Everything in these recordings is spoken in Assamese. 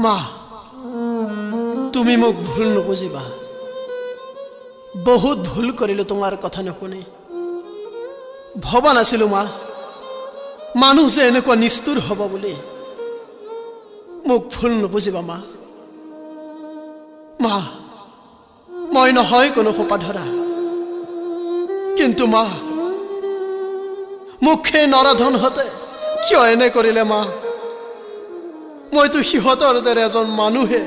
মা, তুমি মোক ভুল নুবুজিবা। বহুত ভুল কৰিলো তোমাৰ কথা নুশুনি। ভবা নাছিলো মা, মানুহ যে এনেকুৱা নিষ্ঠুৰ হ'ব বুলি। মোক ভুল নুবুজিবা মা। মা, মই নহয় কোনো সোপাধৰা, কিন্তু মা, মোক সেই নৰাধনহঁতে কিয় এনে কৰিলে মা? মইতো সিহঁতৰ দৰে এজন মানুহে।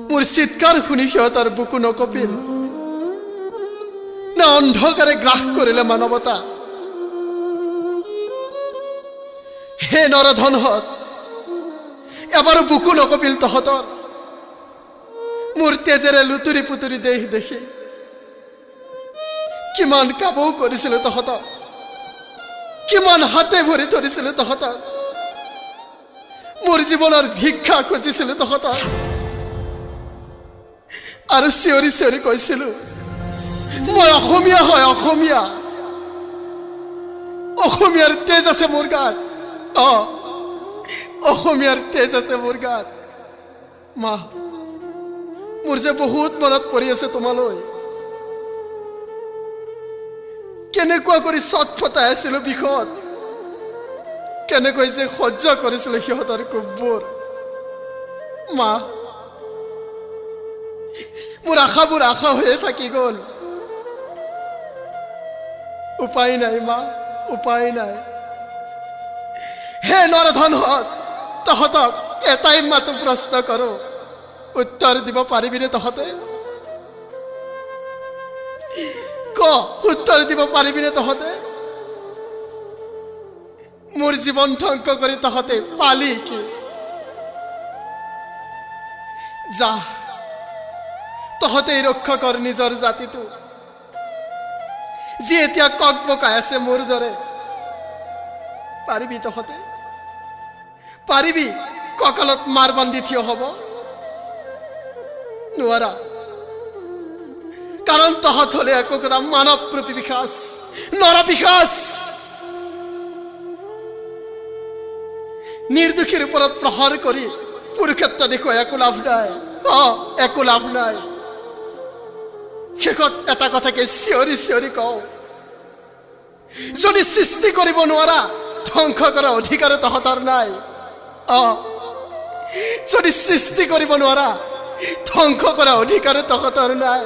মোৰ চিৎকাৰ শুনি সিহঁতৰ বুকু নকঁপিল নে? অন্ধকাৰে গ্ৰাস কৰিলে মানৱতা? হে নৰধনহঁত, এবাৰো বুকু নকঁপিল তহঁতৰ মোৰ তেজেৰে লুতুৰি পুতুৰি দেহ দেখি? কিমান কাবৌ কৰিছিলো তহঁতক, কিমান হাতে ভৰি ধৰিছিলো তহঁতক, মোৰ জীৱনৰ ভিক্ষা খুজিছিলো তহঁতক আৰু চিঞৰি চিঞৰি কৈছিলো, মই অসমীয়া হয়, অসমীয়া, অসমীয়াৰ তেজ আছে মোৰ গাত। অ, অসমীয়াৰ তেজ আছে মোৰ গাত। মা, মোৰ যে বহুত মনত পৰি আছে তোমালৈ। কেনেকুৱা কৰি চট ফটাই আছিলো বিষত, কেনেকৈ যে সহ্য কৰিছিলো সিহঁতৰ কোববোৰ। মা, মোৰ আশাবোৰ আশা হৈয়ে থাকি গ'ল। উপায় নাই মা, উপায় নাই। হে নৰধনহঁত, তহঁতক এটাই মাথো প্ৰশ্ন কৰোঁ, উত্তৰ দিব পাৰিবিনে তহঁতে? ক, উত্তৰ দিব পাৰিবিনে তহঁতে? মোৰ জীৱন ধ্বংস কৰি তহঁতে পালি কি? যা, তহঁতেই ৰক্ষা কৰ নিজৰ জাতিটো, যি এতিয়া কক বকাই আছে মোৰ দৰে। পাৰিবি তহঁতে? পাৰিবি কঁকালত মাৰ বান্ধি থিয় হ'ব? নোৱাৰা, কাৰণ তহঁত হলে একোটা মানৱৰূপী পিশাচ, নৰপিশাচ। নিৰ্দোষীৰ ওপৰত প্ৰহাৰ কৰি পুৰুষত্ব দেখুৱাই একো লাভ নাই। অ, একো লাভ নাই। শেষত এটা কথাকে চিঞৰি চিঞৰি কওঁ, যদি সৃষ্টি কৰিব নোৱাৰা, ধ্বংস কৰাৰ অধিকাৰো তহঁতৰ নাই। অ, যদি সৃষ্টি কৰিব নোৱাৰা, ধ্বংস কৰাৰ অধিকাৰো তহঁতৰ নাই।